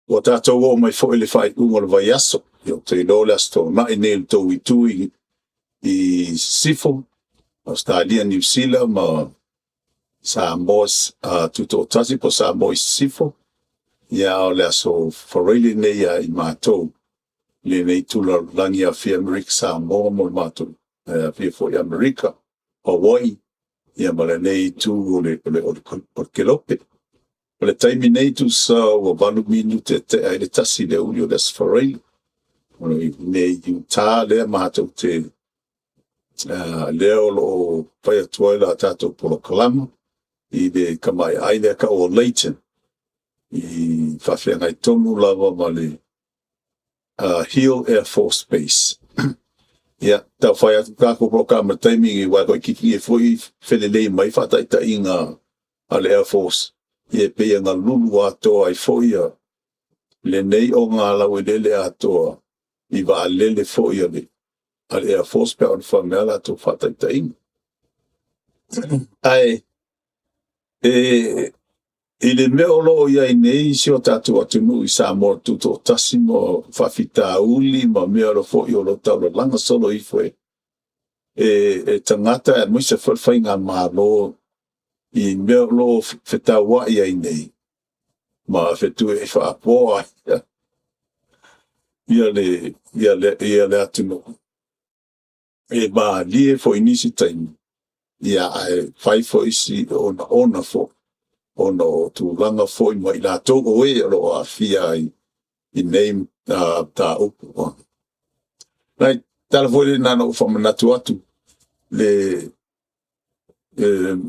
Ua tatou oo mai foi i le faaiuga o le vaiaso, ia ou te iloa o le Aso Toonai lenei i le tou itu i Sisifo, Ausetalia, Niu Sila ma Samoa Tutoatasi po o Samoa i Sisifo, ia a o le Aso Faraile lenei ia i matou i lenei itu o le lalolagi e aofia ai Amerika Samoa ma le matou aofia foi i Amerika, Hawaii, ia ma lenei itu o le kelope. O le taimi nei tusa ua 8 minute e tea ai le 1:00 i le aoauli o le Aso Faraile, i inei i Utah lea matou te lea o lo o fai atu ai le tatou polokalama i le tamaaiaai lea e tau o Layton, i faafeagai tonu lava ma le Hill Air Force Base. Ia, taufai atu le tatou polokalame i le taimi lenei, aua e toaitiiti ia foi felelei mai faataitaiga a le Air Force, ia e pei ona lulu atoa ai foi lenei ogalaueleele atoa i vaalele foi a le Air Force pe a oo ina fai mai a latou faataitaiga. Ae i le mea o lo o i ai nei si o tatou atunuu i Samoa Tutoatasi ma faafitauli ma mea foi o lo o taulalaga solo ifo e tagata aemaise foi o le faigamalo i mea o lo o fetauai ai nei ma fetuiai faapoa ai le atunuu, e malie foi i nisi taimi, ia ae fai foi si onaona foi ona o tulaga foi ma i latou o e o lo o aafia ai i nei mataupu. O nai tala foi ia na ona ou faamanatu atu, le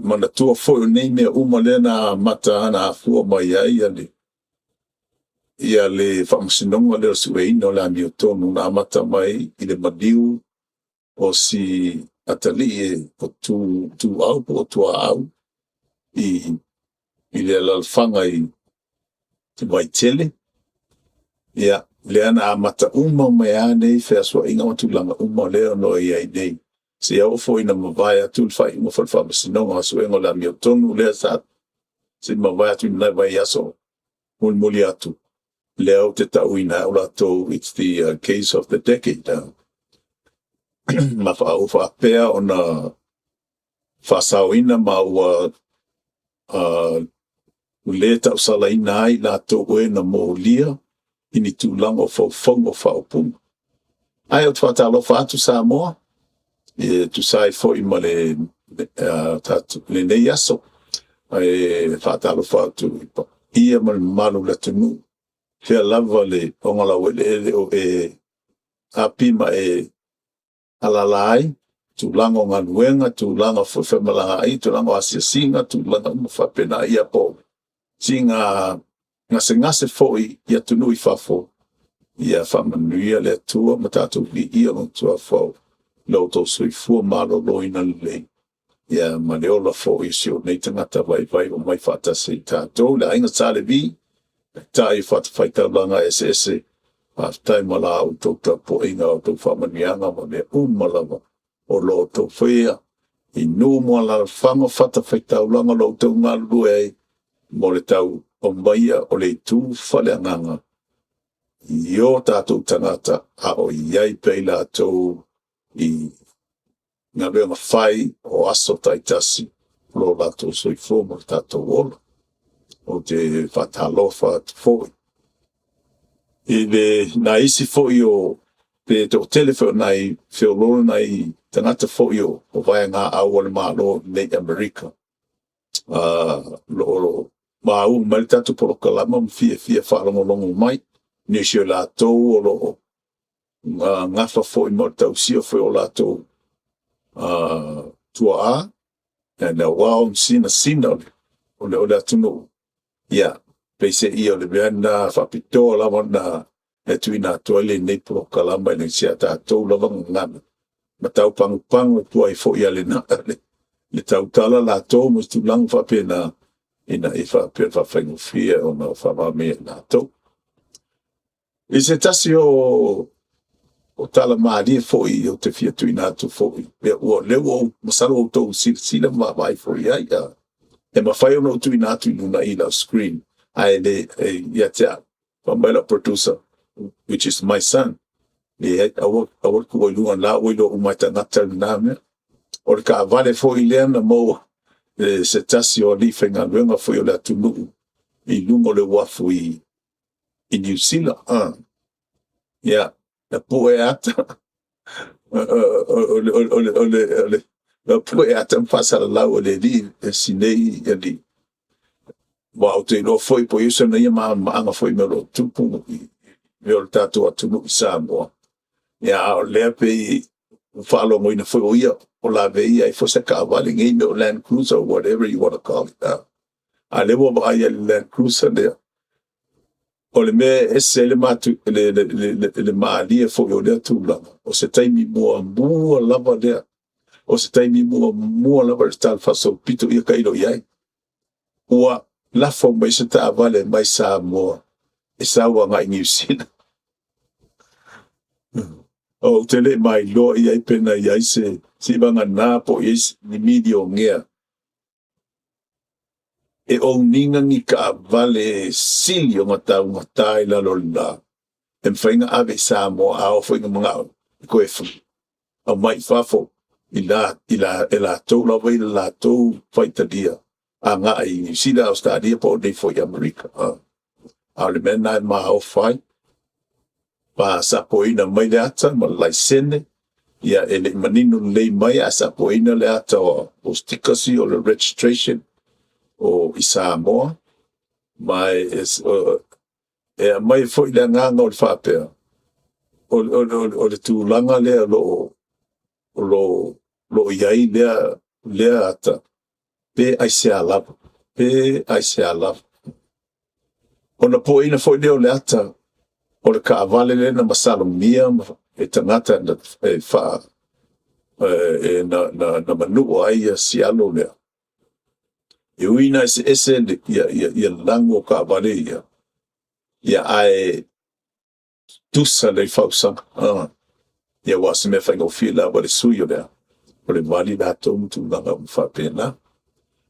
manatua foi o nei mea uma lea na amata na afua mai ai le Faamasinoga lea o le Sueina o le Amiotonu na amata mai i le maliu o si atalii o Tuau po o Tuaau i le alaalafaga i Vaitele, ia, lea na amata uma mai lava nei feasuaiga ma tulaga uma lea o i ai nei, seia oo foi ina mavae atu le faaiuga foi o le Faamasinoga o le Suega o le Amiotonu lea sa se i mavae atu i nai vaiaso mulimuli atu, lea ou te tauina ai au latou, it's the case of the decade. Ma ua faapea ona faasaoina ma ua le tausalaina ai latou o e na molia i ni tulaga o faufauga o faaupuga. Ae ou te faatalofa atu Samoa e tusa ai foi ma lenei aso. E faatalofa atu i le paia ma le mamalu o le atunuu, o fea lava le ogalaueleele o e api ma e alaala ai, tulaga o galuega, tulaga foi o femalagaaiga, tulaga o asiasiga, tulaga uma faapena, ia po o siiga gasegase foi i atunuu i fafo, ia faamanuia le Atua ma tatou viia Lona Suafa i lo outou soifua maloloina lelei, ia ma le ola foi o si ou nei tagata vaivai ua omai faatasi ai tatou. Le Aiga Sa Levi, taitai o fatafaitaulaga eseese, faafetai mo la outou tapuaiga, a outou faamanuiaga ma mea uma lava o lo o outou faia i nuu ma alaalafaga o fatafaitaulaga o lo o outou galulue ai mo le tau aumaia o le itu faaleagaga i o tatou tagata a o i ai pea i latou i galuega fai o aso taitasi o lo latou soifua ma lo tatou ola. Ou te faatalofa atu foi i nai isi foi o pe toatele foi o nai feoloolo nai tagata foi o vaegaau a le Malo i inei i Amerika o lo o maua mai le tatou polokalama ma fiafia e faalogologo mai, nisi o i latou o lo o nafa foi ma le tausia foi o latou tuaa, aua o le sinasina o le atunuu, ia, peiseai o le mea lena faapitoa lava lena e tuuina atu ai lenei polokalama i si a tatou lava gagana ma tau pagopago atu ai foi i le tautala latou ma tulaga faapena, ina ia faapea ona faafaigofie ona faamalamalamaina e latou. I se tasi o tala malie foi ou te fia tuuina atu foi, ua lea ua ou masalo ua outou silasila ma vaavaai foi i ai, e mafai ona ou tuuina atu i luga i lau screen, ae le ia te au. Fai mai lau producer, which is my son, leai, aua aua le tuua i luga, o lena ua iloa uma e tagata lena mea. O le taavale foi lea na maua e se tasi o alii faigaluega foi o le atunuu i luga o le uafu i Niu Sila. Ia, na pue ata na pue ata ma faasalalau e le alii e si nei alii, ma ou te iloa foi po o i ai sona ia malamalamaaga foi i mea o lo o tupu i mea o le tatou atunuu i Samoa, ia a o lea e pei ua faalogoina foi o ia o lavea ai foi se taavale nei mea o Land Cruiser or whatever you want to call it, a o lea ua vaai i ai i le Land Cruiser lea. O le mea e ese ai le malie foi o lea tulaga, o se taimi muamua lava lea, o se taimi muamua lava i le talafaasolopito ia tailo i ai, ua lafo mai se taavale mai Samoa e sau agai i Niu Sila. Ou te le i mailoa i ai pe na i ai se, seivagana po o i ai ni milionea e own ina ni taavale e sili ona taugata i lalo o le la, e mafai ona ave i Samoa, a oo foi ina manao e toe aumai i fafo e latou lava ia le latou faitalia agai i Niu Sila, Ausetalia po o i inei foi i Amerika. A o le mea lena e maofa ai, fasapoina mai le ata ma le laisene, ia e le i manino lelei mai ae sapoina le ata o stickers ia o le registration o i Samoa, ma e aumai foi le agaga o le faapea, o le tulaga lea o lo o i ai lea ata, pe aisea lava, pe aisea lava. Ona pueina foi lea o le ata o le taavale lea na masalomia e tagata na manua ai sialo lea, e ui ina eseese ia lanu o taavale ia, ia ae tutusa lelei fausaga. Ia aua o se mea faigofie lava le sui o le vali latou ma tulaga uma faapena.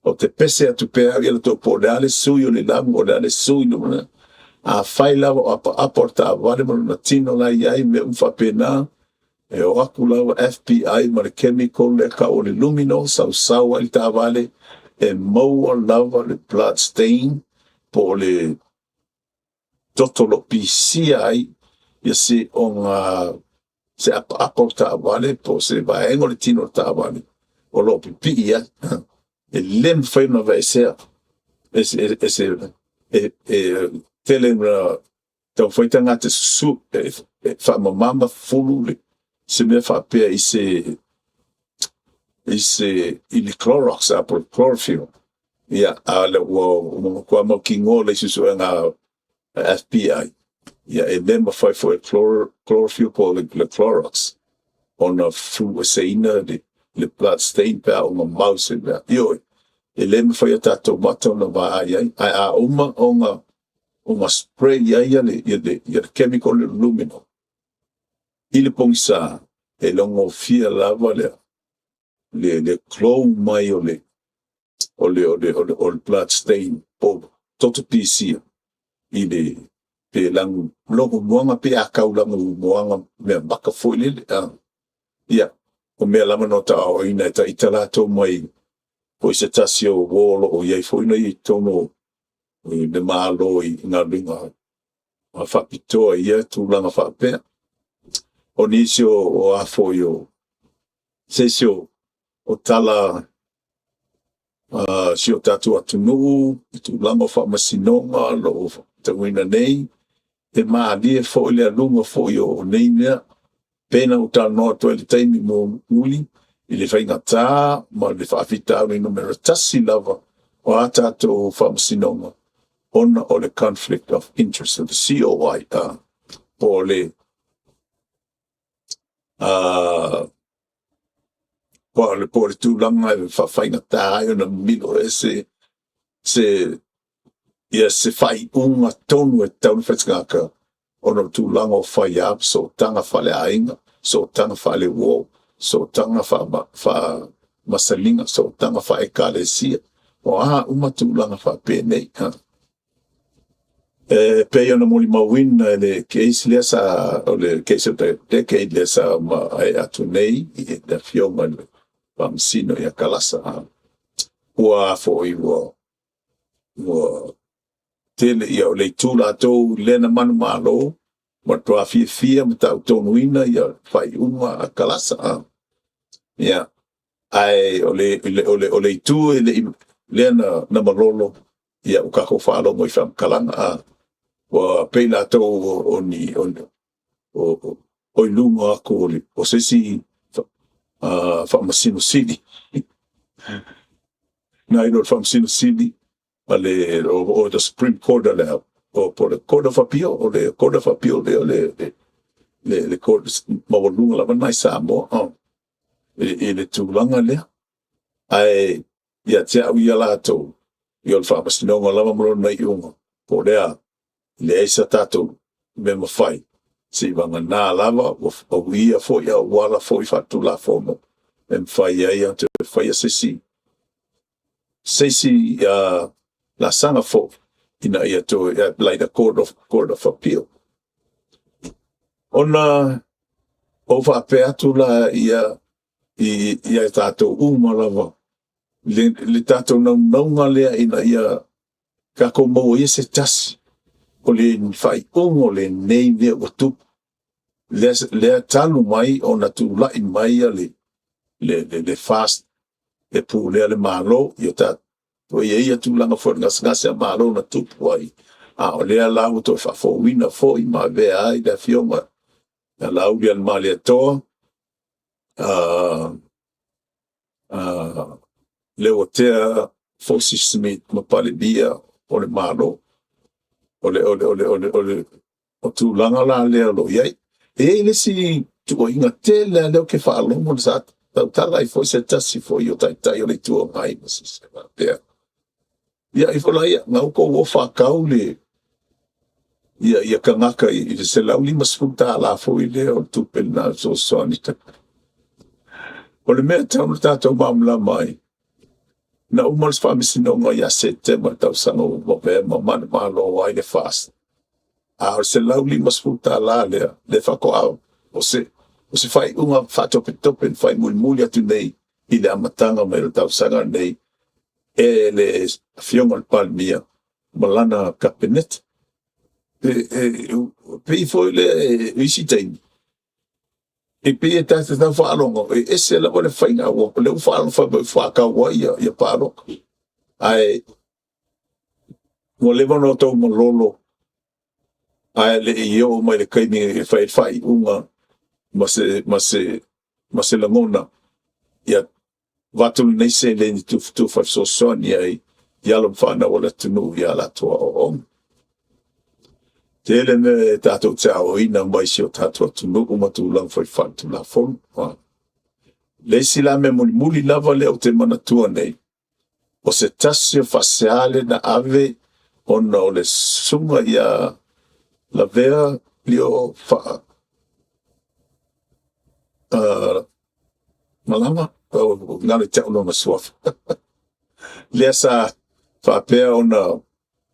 Ou te pese atu pea au ia latou po o le a le sui o le lamu, o le a le sui o le afai lava o apaapa o le taavale ma lona tino la e i ai ma mea uma faapena, e o atu lava FBI ma le chemical lea e tau o le luminol, sausau ai le taavale, e maua lava le blood stain po o le toto o lo o pisia ai se apaapa o le taavale po o se vaega o le tino o le taavale o lo o pipii ai. E le mafai ona aveesea e tele ina taumafai tagata e susu e faamama ma fufulu se mea faapea i le Clorox po o le chlorophyll, ia, a ua matua mautinoa e le isi suesuega a FBI, ia e le mafai foi e le chlorophyll po o le Clorox ona fufulueseina le blood stain pe a oo ina mau i se mea. Ioe, e le mafai e o tatou mata ona vaai ai, ae a uma ona spray i ai le chemical lea o le luminol i le pogisa, e iloagofie lava le glow mai o le blood stain po o toto pisia i le pe lanu logomoana pe a tau lanumoana meamata foi lele. Ia, o mea lava na o tauaoina e ita latou mai foi se tasi o uo o lo o i ai foi na ia i totonu o le Malo i galuega faapitoa i ia tulaga faapea. O nisi o a foi o se isi o tala a si o tatou atunuu i tulaga o faamasinoga o lo o faitauina nei, e malie foi le aluga foi o nei mea, pei ona ou talanoa atu ai i le taimi mulimuli i le faigata ma le faafitauli numera tasi lava o a tatou faamasinoga, ona o le conflict of interest, o le COI, po o le tulaga e faafaigata ai ona mimilo ese se faaiuga tonu e tatau ona fai e le tagata. ona o le tulaga o faia sootaga faaleaiga, sootaga faaleuo, sootaga faamasaniga, sootaga faa-Ekalesia, o a uma tulaga faapenei. E pei ona molimauina i le case lea sa, o le case of the decade lea sa maea atu nei i le Afioga i le Faamasino ia Kalasa, ua foi ua tele ia o le itu latou lea na manumalo, matua fiafia ma tautonuina ia faaiuga a Kalasa. Ia, ae o le itu e le i lea na malolo, ia ua tatou faalogo i faamatalaga, ua pei latou o ni o i luga atu o se isi Faamasino Sili, nai lo le Faamasino Sili a le o the Supreme Court po o le Court of Appeal, o le Court of Appeal lea o le Court maualuga lava lena i Samoa i le tulaga lea. Ae ia te au ia latou, ia o le Faamasinoga lava ma lona iuga, po o le a, e leai se tatou mea e mafai, seivagana lava ua uia foi auala foi faale-Tulafono e mafai ai ona toe faia se isi laasaga fou ina ia toe apply i le Court of Appeal. Ona ou faapea atu lea ia i tatou uma lava, le tatou naunauga lea ina ia tatou maua ia se tasi o le faaiuga o lenei mea ua tupu, lea talu mai ona tulai mai le FAST e pulea le Malo. Ua i ai ia tulaga foi o le gasegase a Malo na tupu ai, a o lea la ua toe faafouina foi ma avea ai le Afioga ia Laaulialemalietoa Leuatea Polsy Smith ma Palemia o le Malo. O tulaga la lea o lo o i ai. E i ai le isi tuuaiga tele lava lea ou te faalogo sa tautala ai foi se tasi foi o Taitai o le Itu Agai ma se isi faapea, ia ifo laia, na ua outou o faatau ia tagata i le $150 foi lea o le tupe lena fesoasoani. O le mea e tatau ona tatou malamalama ai, na uma le Faamasinoga ia Setema i le tausaga ua mavae ma manumalo ai le FAST, a o le $150 lea, lea faatoa o se faaiuga faatopetope na fai mulimuli atu nei i le amataga mai o le tausaga lenei e le Afioga i le Palemia ma lana Kapeneta. E pei foi lea o isi taimi, e pei e ta te tau faalogo e ese lava le faiga, a o lea ua faalogo fai mai ua faatau ai ia palota. Ae ua leva ona outou malolo ae le i oo mai i le taimi e fai ai le faaiuga ma se lagona, ia avatu lenei seleni tufatufa e fesoasoani ai i alo ma fanau a le atunuu i a latou aoaoga. Tele mea tatou te aoaoina mai si o tatou atunuu ma tulaga foi faale-Tulafono. O le isi la mea mulimuli lava lea ou te manatua nei, o se tasi o faasea lea na ave ona o le susuga ia Lavea Lio Malama, ua galo ia te au lona suafa, lea sa faapea ona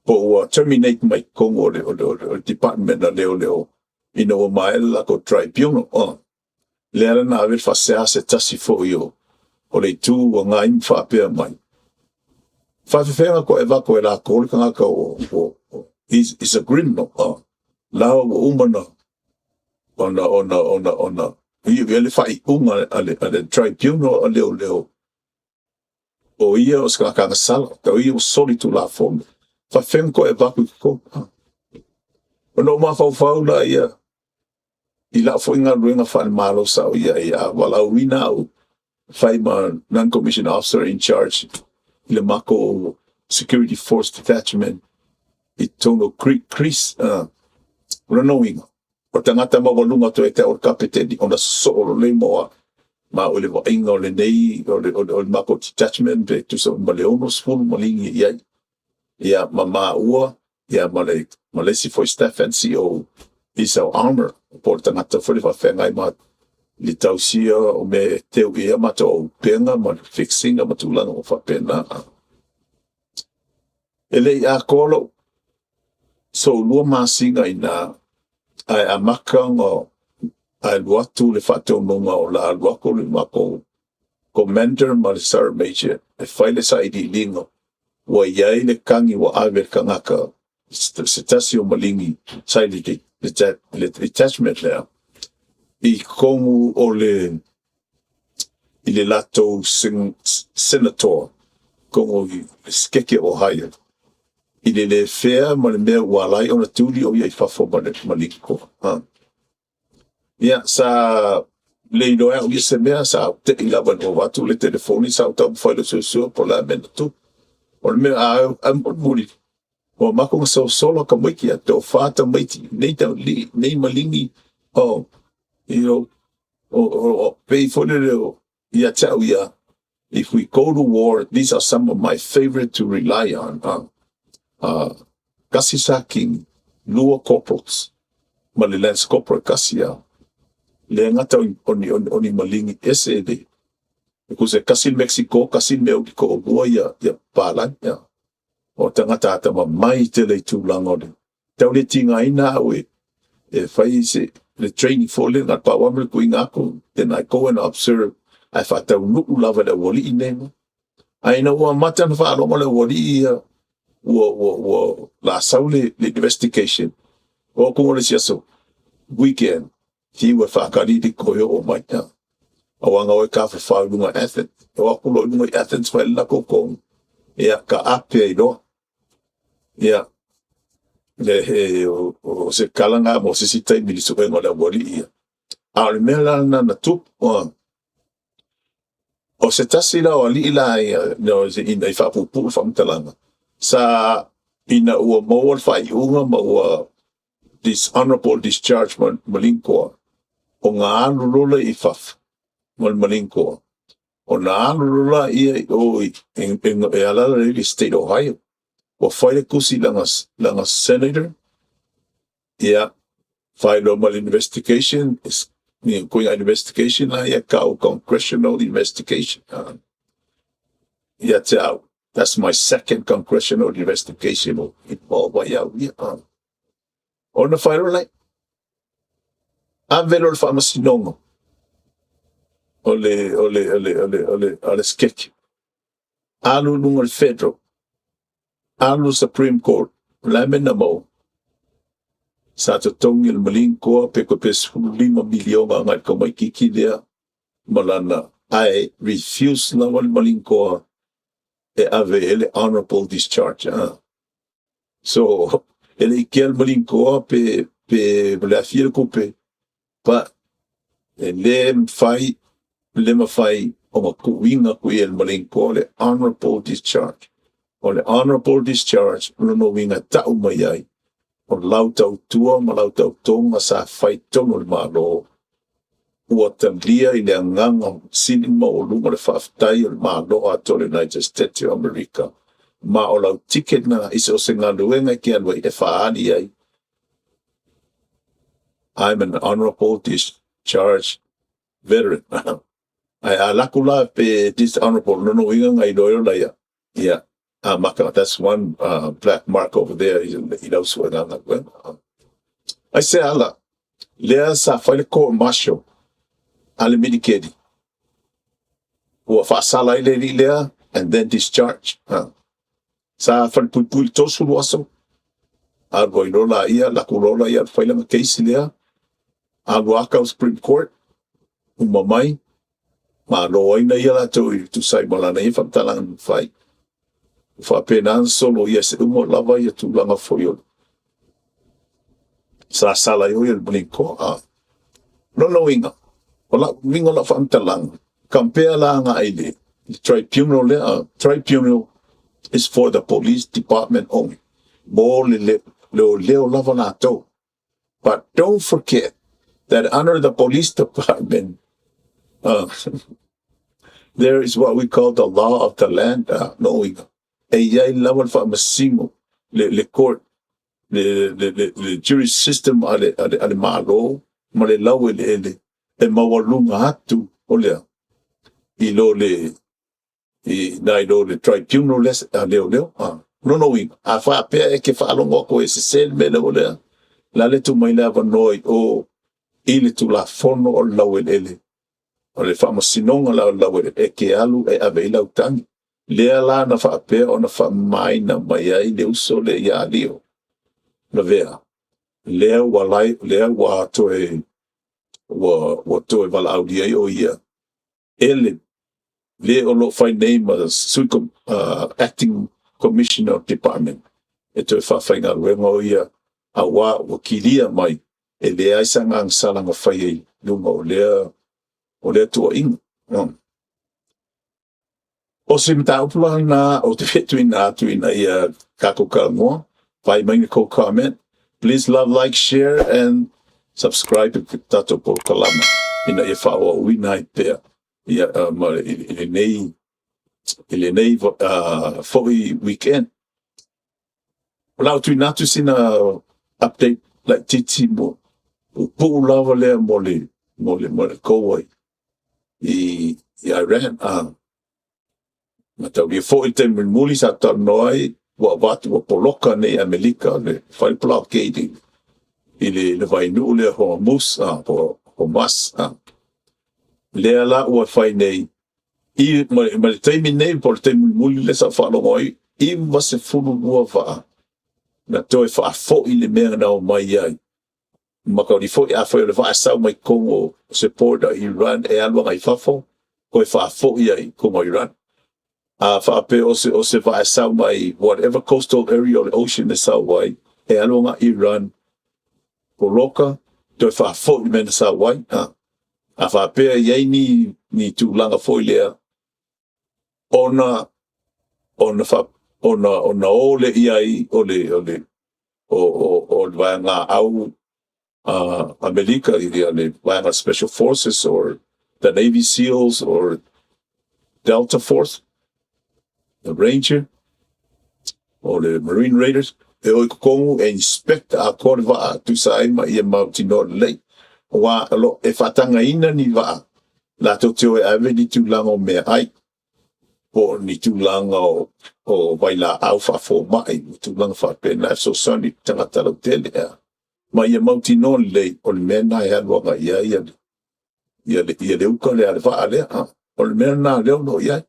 po ua terminate mai totonu o le Department a Leoleo ina ua maea le latou tribunal. Lea la na ave ai le faasea a se tasi foi o le Itu Agai ma faapea mai, e faapefea ona toe avatu e latou le tagata ua is a criminal, la ua uma ona iu i ai le faaiuga a le Tribunal a Leoleo, o ia o se tagata agasala, o ia ua solitulafono. E faapefea ona toe avatu i totonu? Ona ou mafaufau lea i lau foi galuega faale-Malo sa ou i ai a valaauina au e fai ma Non-Commissioned Officer in Charge i le matou Security Force Detachment i totonu o Greece. O lona uiga, o le tagata maualuga atu ia te au o le kapeteni ona sosoo loa lea ma au ma au i le vaaiga o lenei o le matou detachment pe tusa ma le 60 maligi e i ai, ia ma maua ma le isi foi staff NCO. He's our armor, po o le tagata foi le faafeagai ma le tausia o mea e teu i ai a matou auupega ma le fix ina ma tulaga uma faapena. E le i atoa lou soulua masina i ina, ae amata ona alu atu le faatonuga o le a alu atu le matou Commander ma le Sergeant Major e fai le sailiiliga, ua i ai le tagi ua ave e le tagata se tasi o maligi sa i le detachment lea i totonu o le i le latou Senator totonu i le Setete o Ohio, i le le fea ma le mea ua ala ai ona tuli o ia i fafo ma le maligi koa. Ia, sa le iloa e au ia se mea, sa ou tei lava ina ua avatu le telefoni, sa ou taumafai loa e suesue po o le a le mea na tupu. O le mea, ae mulimuli, ua amata ona sosola tamaiti, e toafa tamaiti nei, nei maligi, oh, pei foi lele ia te au ia, if we go to war, these are some of my favorite to rely on. Tasi Saki, lua corporals, ma le lance corporal kasi a. Le gata o ni maligi ese le, because e tasi le Mexico, tasi le mea uli toalua ia palagi. Ia. O tagata atamamai tele i tulaga o le tau le tigaina au e fai se le training foi lea, na pau lava le tuuina atu, then I go and observe, ae faataunuu lava e le aualii nei. Ae ina ua amata ona faalogo le aualii ia ua lasau le investigation, o atu le isi aso, weekend, fiu e faakalili toe oo mai. Aua na o e tafafao i luga i Athens. O atu loa i luga i Athens fai le latou tonu, ia taape ai loa. Ia, o se tala na mo se isi taimi i le suega o le aualii ia. A o le mea la lena na tupu, o se tasi la o alii la ia, no, ina i faapuupuu le faamatalaga, sa ina ua maua le faaiuga ma ua dishonorable discharge ma Linkoa, ona alu loa lea i fafo ma le Malinkoa, ona alu loa laia i o e alaala i le State o Ohio. Ua fai le tusi i lana senator, ia, fai loa ma le investigation, ni koina investigation la ia tau congressional investigation. Ia te au, that's my second congressional investigation o involve ai au ia. Ona fai loa lai, ave loa le faamasinoga o le sketch, alu i luga o le federal, alu le Supreme Court, o le a mea na maua? Sa totogi e le Malinkoa pe koe pe 15 miliona agai le tamaitiiti lea ma lana, ae refuse lava le Malinkoa e ave e le honorable discharge. So, e le i kea le Malinkoa pe le afia le tupe, but e le mafai, le mafai ona tuuina atu i e le Malinkoa le honorable discharge. O le honorable discharge, o lona uiga tau mai ai, o lau tautua ma lau tautoga sa fai tonu le Malo, ua talia i le agaga sili maualuga le faafetai o le Malo atoa le United States of America. Ma o lau ticket na i se o se galuega e ke alu ai e faaali ai, I'm an honorable discharge veteran. Ae a laku la pe dishonorable, lona uiga na iloilo la ia, ia, a maka, that's one black mark over there i lau suega galuega. Ai se ala, lea sa fai le court martial a le milikeli, ua faasala ai le alii lea and then discharge. Sa falepuipui le 30 aso, alu ai loa laia, laku loa laia fai lana case lea, alu aka Supreme Court, uma mai, malo ai na ia latou i tusai ma lana ia faamatalaga na fai. Faapena na solo ia se uma lava ia tulaga foi o sa sala ai o ia le Malinkoa. Lona uiga, o lau uiga o lau faamatalaga, compare la agai le tribunal lea, tribunal is for the police department only. Mo le leoleo lava latou. But don't forget that under the police department, there is what we call the law of the land. No uiga, e iai lava le faamasino, le court, le jury system a le Malo ma le laueleele e maualuga atu o lea i lo le i nai lo le tribunal lea a leoleo. A lona uiga, a faapea e ke faalogo atu e sese le mea lea ua lea la le tuu mai le avanoa i o i le tulafono o le laueleele o le faamasinoga la o le laueleele e ke alu e ave i lau tagi lea la na faapea ona faamamaina mai ai le uso lea ia Leo Lavea lea ua lai lea ua toe ua toe valaaulia ai o ia e le le o lo fai nei ma sui acting commissioner of department e toe faafaigaluega o ia, auā ua kilia mai e leai sa agasala na faia i luga o lea tuuaiga. O se mataupu la lena ou te fia tuuina atu ina ia tatou talanoa, fai mai ni tou comment. Please love, like, share and subscribe i tatou polokalama ina ia faaauauina ai pea ia ma i lenei foi weekend. O la tuuina atu sina update laitiiti mo pupuu lava lea mo le kaua i Iran. Mataulia foi le taimi mulimuli sa talanoa ai, ua avatu ua poloka nei e Amerika le fai blockade i le vainuu lea Hormuz, po Hamas. Lea la ua fai nei i ma le taimi nei po o le taimi mulimuli lea sa ou faalogo ai, 92 vaa na toe faafoi le mea na omai ai. Matauli foi a foi o le vaa e sau mai totonu o se port a Iran e alu agai i fafo, toe faafoi ai i totonu o Iran. A faapea o se vaa e sau mai whatever coastal area o le ocean e sau ai e alu agai Iran, poloka, toe faafoi le mea na sau ai. A faapea e i ai ni tulaga foi lea ona o le i ai o le o le vaega au Amerika i le vaega Special Forces or the Navy SEALs or Delta Force, the Ranger o le Marine Raiders e o i totonu e inspect atoa le vaa tusa ai ma ia mautinoa lelei, aua e faatagaina ni vaa latou te o e ave ni tulaga o meaai po o ni tulaga o vailaau faafomai ma tulaga faapena e fesoasoani i tagata lautele ma ia mautinoa lelei o le mea lena e alu agai i ai ia le uka lea a le vaa lea. O le mea lena lea o lo o i ai.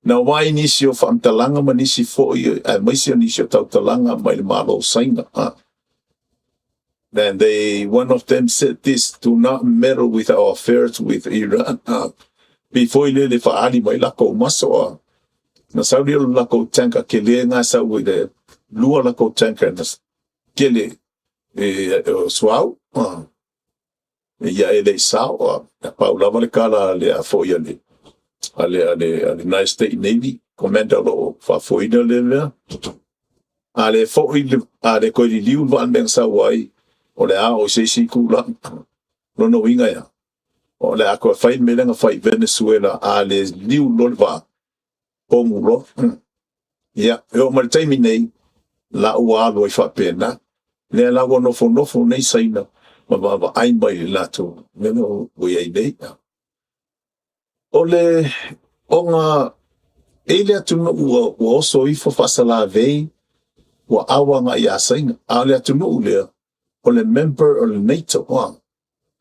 Na omai nisi o faamatalaga ma nisi foi aemaise o nisi o tautalaga mai le Malo o Saina. Then one of them said this: "Do not meddle with our affairs with Iran." Pei foi le faali mai lakou maso a. Na sau lea o le lakou tanker kele nga sau i le lua lakou tanker na kele e o suau. Ia e le i sao a pau lava le kala le a foi a le United States Navy Commander o lo o faafoeina lea mea. A le foi a le toe liliu le vaa le mea na sau ai, o le a o se isi tulaga. Lona uiga ia, o le a toe fai le mea lea na fai i Venezuela, a le liu loa le vaa, pomu loa. Ia, e oo mai le taimi nei, la ua alu ai faapena. Lea la ua nofonofo nei Saina ma vaavaai mai i le latou mea lea ua i ai nei. O le ona e i le atunuu ua oso ifo faasalavei ua aua agai ia Saina, a o le atunuu lea o le member o le NATO.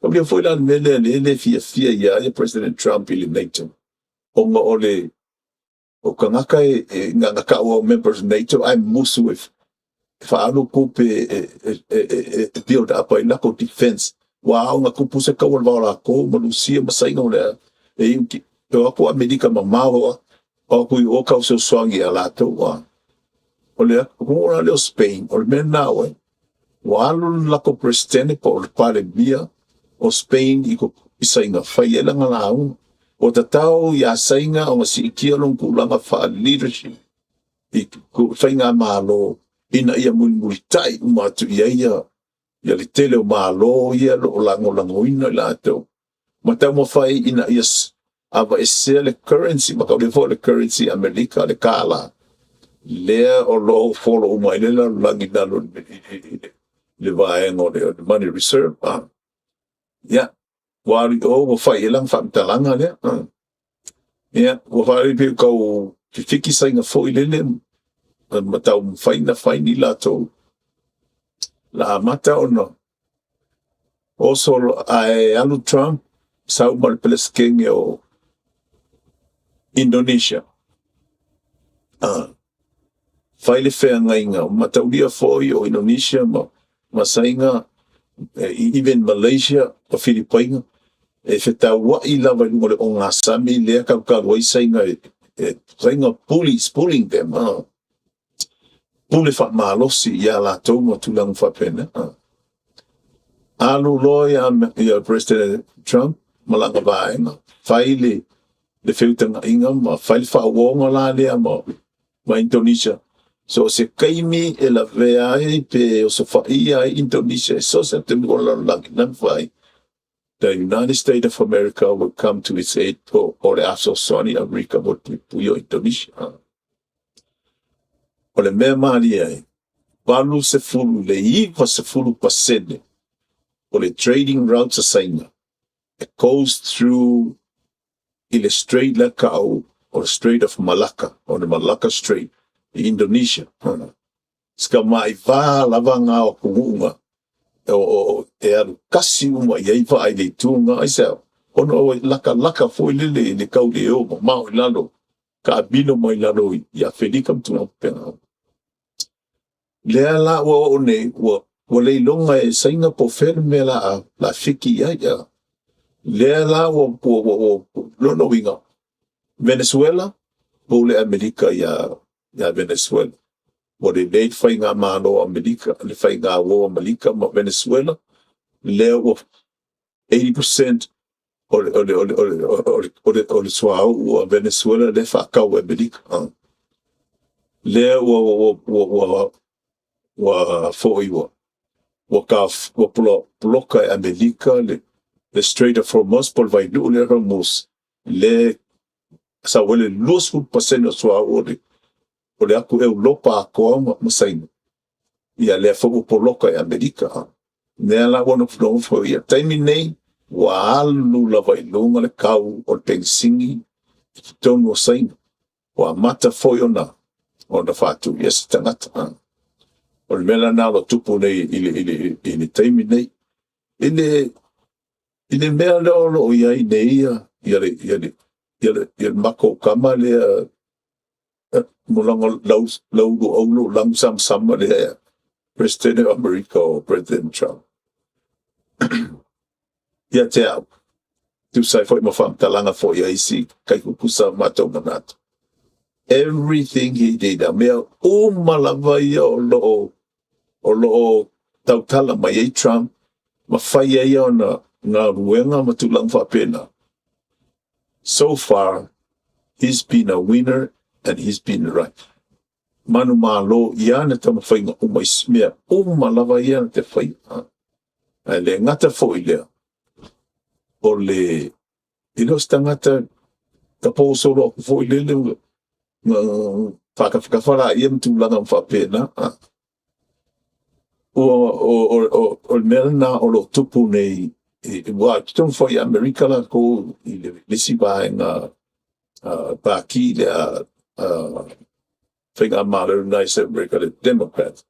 Taulia foi la le mea lea le fiafia ia ia President Trump i le NATO, ona o le o tagata e na tau au members NATO ae musu e faaalu tupe e build up ai latou defense. Ua ao na tupu se kaua le va o lakou ma Lusia ma Saina o le e iu e o atu Amerika mamao o atu i o tau fesoasoani ia latou. O le atunuu la lea o Spain, o le mea lena oe ua alu le latou President po o le Palemia o Spain i Saina fai ai lana lauga ua tatau iā Saina ona siitia lona tulaga faale-leadership i faigamalo ina ia mulimulitai uma atu i ai ia le tele o malo ia o lo o lagolagoina i latou ma taumafai ina ia aveesea le currency ma taulia foi le currency Amerika le kālā. Lea o lo o follow uma ai le lalolagi i lalo i le vaega o le money reserve. Ia, ua alu i o ua fai i ai lana faamatalaga lea. Ia, ua faaali pei ua tau fefiki Saina foi lele ma taumafai ona fai ni latou la amata ona oso ae alu Trump sau ma le Peresetene o Indonesia, fai le feagaiga, mataulia foi o Indonesia ma Saina, even Malaysia ma Filipaina, e fetauai lava i luga o le ogasami lea talutalu ai Saina, e Saina bullies, bullying them, pule faamalosi ia latou ma tulaga faapena. Alu loa ia President Trump ma lana vaega, fai le feutagaiga ma fai le faauoga la lea ma Indonesia. So o se taimi e lavea ai pe osofaia ai Indonesia e so o se atunuu o le lalolagi, na mafai, the United States of America will come to its aid, po o le a fesoasoani Amerika mo le puipuia o Indonesia. O le mea malie ai, 80 i le 90% o le trading routes a Saina, it goes through i le strait la ta'u o le Strait of Malacca, o le Malacca Strait i Indonesia. Sikamai va lava ngā o atunuu o e alu kasi uma i ai vaa i le itu na aisea ona o lakalaka foi lele i le tau le o mamao i lalo, taamilo mai lalo i Afelika ma tulaga faapena. Lea la ua oo nei ua leiloga e Saina po o fea le mea la fiki i ai. Ia lea la ua lona uiga Venezuela, pule Amerika ia Venezuela. Ua lelei le faigamalo a Amerika, le faigauo a Amerika ma Venezuela, lea ua 80% o le suauu a Venezuela lea e faatau e Amerika. Lea ua foi ua poloka e Amerika le Strait of Hormuz po o le vainuu lea Hormuz, le sau ai le 20% o suauu o le atu Europa atoa ma Saina. Ia lea foi ua poloka e Amerika. Lea la ua nofonofo ia taimi nei, ua alu lava i luga le tau o le penisini i totonu o Saina. Ua amata foi ona faatuia se tagata. O le mea lena o lo o tupu nei i le taimi nei. I le mea lea o lo o i ai nei ia le matou tama lea mo lau ulu aulu lanu samasama lea President of America o President Trump. Ia te au, tusa ai foi ma faamatalaga foi a isi taitutusa matou manatu. Everything he did, a mea uma lava ia o lo o tautala mai ai Trump, ma fai ai ona galuega ma tulaga faapena. So far, he's been a winner and he's been right. Manu malo ia na taumafaiga uma i mea uma lava ia na te fai. Ae le gata foi lea, o le e le o se tagata taposolo atu foi lele na faatafatafa laia ma tulaga faapena. Ua o le mea lena o lo o tupu nei, ua i totonu foi i Amerika latou i le isi vaega pati lea faigamalo United States of America, le Democrat.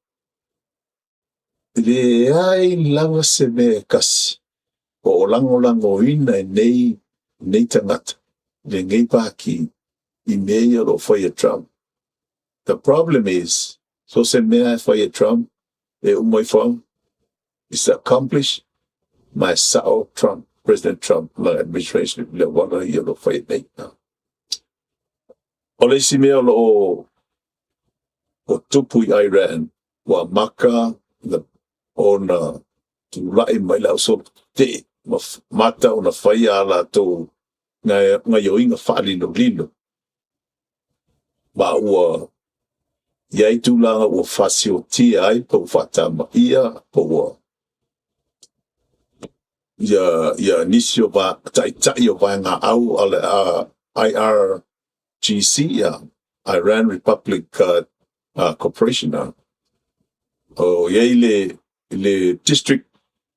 E leai lava se mea e tasi o o lagolagoina e nei tagata, lenei pati i mea ia o lo o fai e Trump. The problem is, so se mea e fai e Trump, e uma ifo is accomplished, ma e sao Trump, President Trump, la administration le wala ia o lo o fai nei. O le isi mea o lo o tupu i Iran, ua maka ona tulai mai le ausote ma mata ona fai a latou gaioiga faalilolilo. Ma ua i ai tulaga ua fasiotia ai po ua faatamaia po ua ia nisi o va taitai o vaega au a le IRGC, ia Iran Republic. Corporation. O i ai le District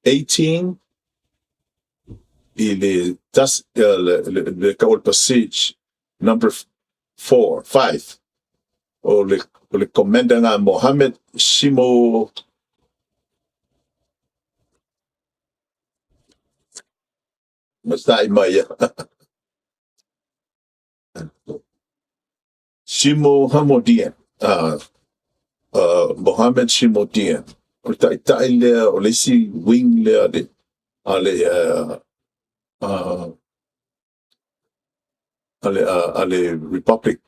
18 i le tas, le tau o le Basij Number 4, 5. O le commander na Mohammed Shimo Matai mai ia. Shimo Hamodian. Mohammed Shimodian. O le taitai lea o le isi wing lea a le a le Republic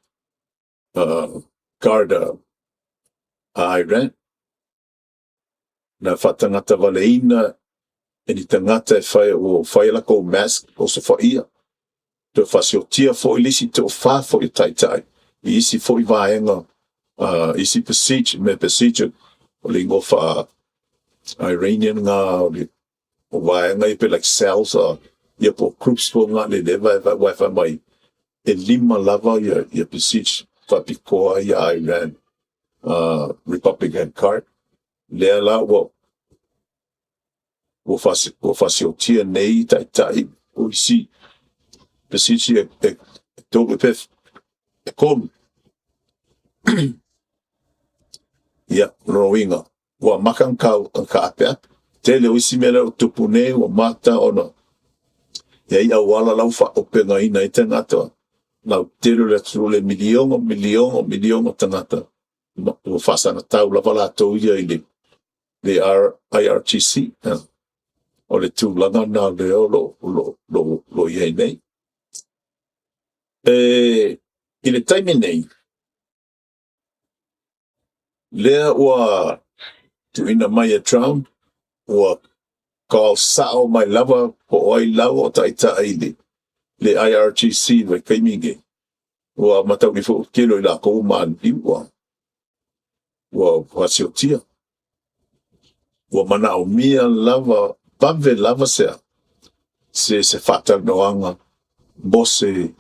Guard a Iran. Na faatagata valeina e ni tagata e fai ua fai lakou mask o sofaia. Toe faasiotia foi le isi toafa foi o taitai i isi foi vaega, isi Basij, me Basij o le igoa faa Iranian nga o le o vaega ia pe like cells ia po groups po nga le le va va va mai e lima lava ia Basij faapitoa ia Iran Republican Guard lea la ua faasiotia nei taitai o isi Basij e tolu pe e kolu. Ia, lona uiga, ua maka ona kaapeape. Tele o isi mea lea o tupu nei ua mata ona e ai auala lau faaopegaina ai tagata lautele o le atunuu le miliona, miliona, miliona tagata ua faasagatau lava latou ia i le IRGC. O le tulaga na lea o lo i ai nei. I le taimi nei, lea ua tuuina mai e Trump, ua call sao mai lava po o ai lava o taitai i le IRGC i le taimi nei. Ua matauli foi tele o i lakou maliliu ua faasiotia. Ua manaomia lava, vave lava se faatalanoaga mo se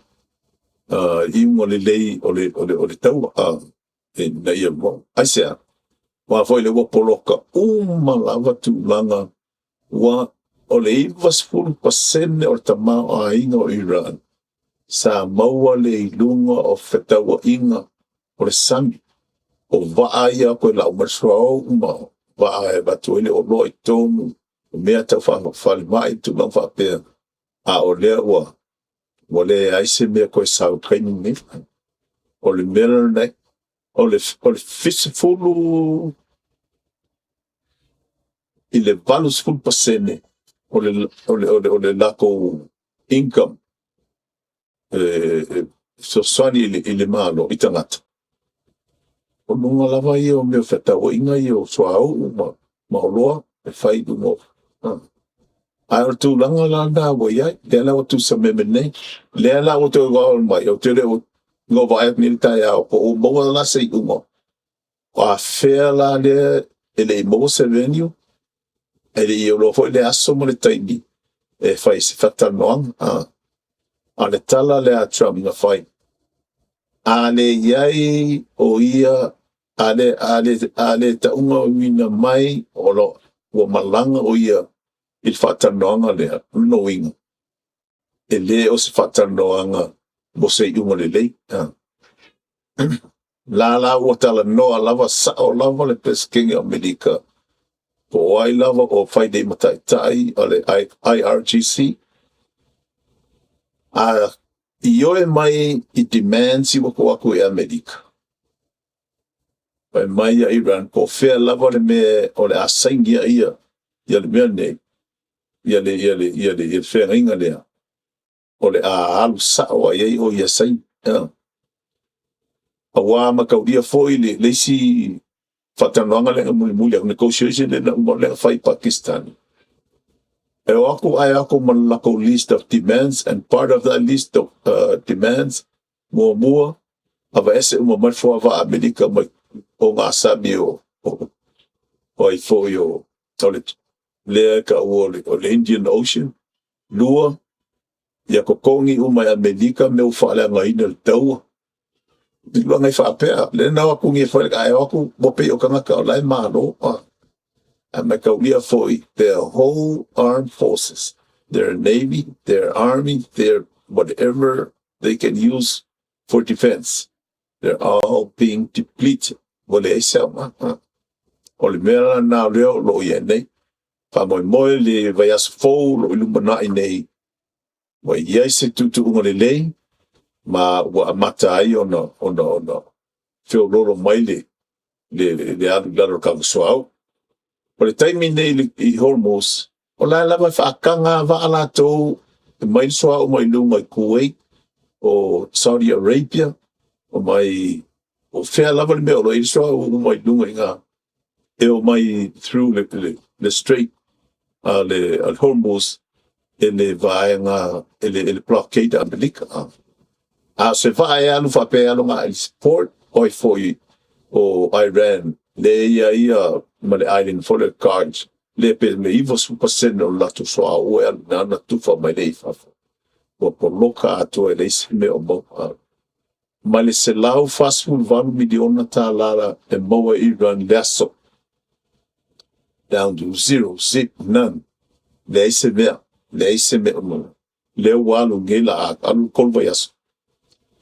iuga lelei o le taua ina ia aisea? Aua foi le ua poloka uma lava tulaga ua o le 90% o le tamaoaiga o Iran sa maua le i luga o fetauaiga o le sami o vaa ia koe lau mai le suauu ma vaa e avatu ai le oloa i totonu o mea tau falemai tulaga faapea, a o lea ua leai se mea toe sau i le taimi lenei. O le mea lenei, o le 70 i le 80% o le latou income e fesoasoani i le Malo i tagata. O luga lava ia o mea o featauaiga ia o suauu ma oloa e fai i luga o. Ae o le tulaga la lena ua i ai, lea la ua tusameme nei, lea la ua toe gaoioi mai, ou te le o na ou vaai atu nei i le taeao po ua maua la se iuga, o afea la lea e le i maua se venue, e le i iloa foi le aso ma le taimi e fai se faatalanoaga. A o le tala lea a Trump na fai, a le i ai o ia, a le taugaoina mai o lo ua malaga o ia i le faatalanoaga lea, o lona uiga, e le o se faatalanoaga mo se iuga lelei. La ua talanoa lava sao lava le Peresetene o Amerika, po o ai lava o fai nei ma taitai o le IRGC. A ioe mai i demands i ua tuu atu i Amerika, fai mai ia Iran, po o fea lava le mea o le a sainia ia le mea nei, ia le feagaiga lea, o le a alu sao ai ai o ia saini. Auā mataulia foi le isi faatalanoaga lea na mulimuli atu, negotiation lea na uma lea na fai i Pakistan. E o atu ae o atu ma le latou list of demands, and part of that list of demands, muamua, aveese uma mai le fuavaa Amerika mai o gasami o ai foi o le lea e taua o le Indian Ocean. Lua, ia totogi uma e Amerika mea ua faaleagaina i le taua. Tulaga e faapea, lea na o atu ni e fai ae o atu ua pei o tagata o la e malo. Ae mataulia foi, their whole armed forces, their navy, their army, their whatever they can use for defense, they're all being depleted. Ua leai se aoga. O le mea la lena o lea o lo o i ai nei. Faamoemoe le vaiaso fou o lo o i lumanai nei, ua i ai se tuutuuga lelei ma ua amata ai ona feoloolo mai le alu i lalo o le kava suauu. O le taimi lenei i Hormuz, o la e lava e faataga vaa latou e aumai le suauu mai luga i Kuwait, o Saudi Arabia, o mai o fea lava le mea o lo o i ai le suauu mai luga i ina, e omai through le Strait a le Hormuz e le vaega e le blockade a Amerika. A o se vaa e alu faapea e alu agai i le port o ai foi o Iran lea e ia ia ma le island foi lea o Kharg, lea pe 90% o le latou suauu e alu i ina ona tufa mai lea i fafo. Ua poloka atoa e leai se mea o maua. Ma le $148 miliona tala e maua e Iran i le aso, down to zero, zip, none. Leai se mea, leai se mea o maua. Lea ua alu nei la a alu le 3 vaiaso,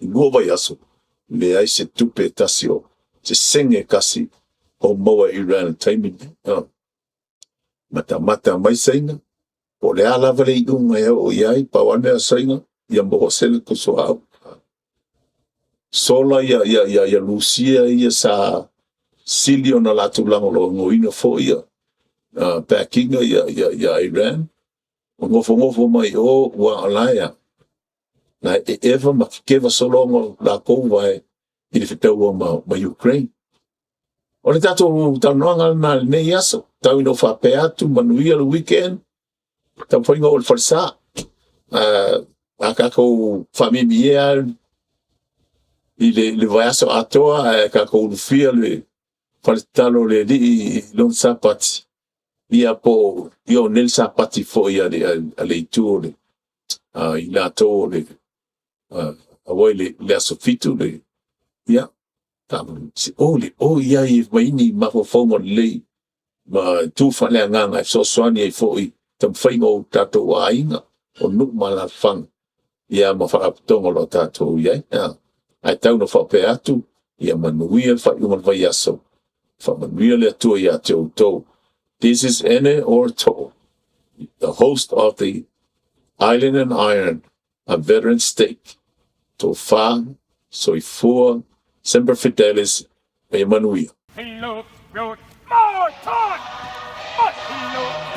2 vaiaso, leai se tupe e tasi o se sene e tasi o maua e Iran i le taimi lenei. Matamata mai Saina, po o le a lava le iuga e oo i ai, pau lava le mea a Saina, ia maua se latou suauu. Sola ia Rusia ia sa sili ona latou lagolagoina foi ia back ina ia Iran, ua nofonofo mai o, ua o la e a, la e eva ma teteva solo latou vae i le fetaua ma Ukraine. O le tatou talanoaga lena i lenei aso. Tau ina ou faapea atu, manuia le weekend, taumafaiga o le falesa. A tatou faamiemiea i le vaiaso atoa, ae tatou ulufia le fale tatalo o le Alii i lona Sapati, ia po o ia o nei le Sapati foi a le itu o le i latou o le auai le aso 7 le ia o le o i ai ma ini mafaufauga lelei ma tu faaleagaga e fesoasoani ai foi i taumafaiga o tatou aiga, o nuu ma alaalafaga, ia ma faalapotopotoga o lo o tatou i ai. Ae tau ina faapea atu, ia manuia le faaiuga o le vaiaso, faamanuia le Atua ia te outou. This is Ene or To'o, the host of the Island and Iron, a veteran stake. Tofa, soifua, semper fidelis, ma ia manuia. He looked, wrote, more taught, but he looked.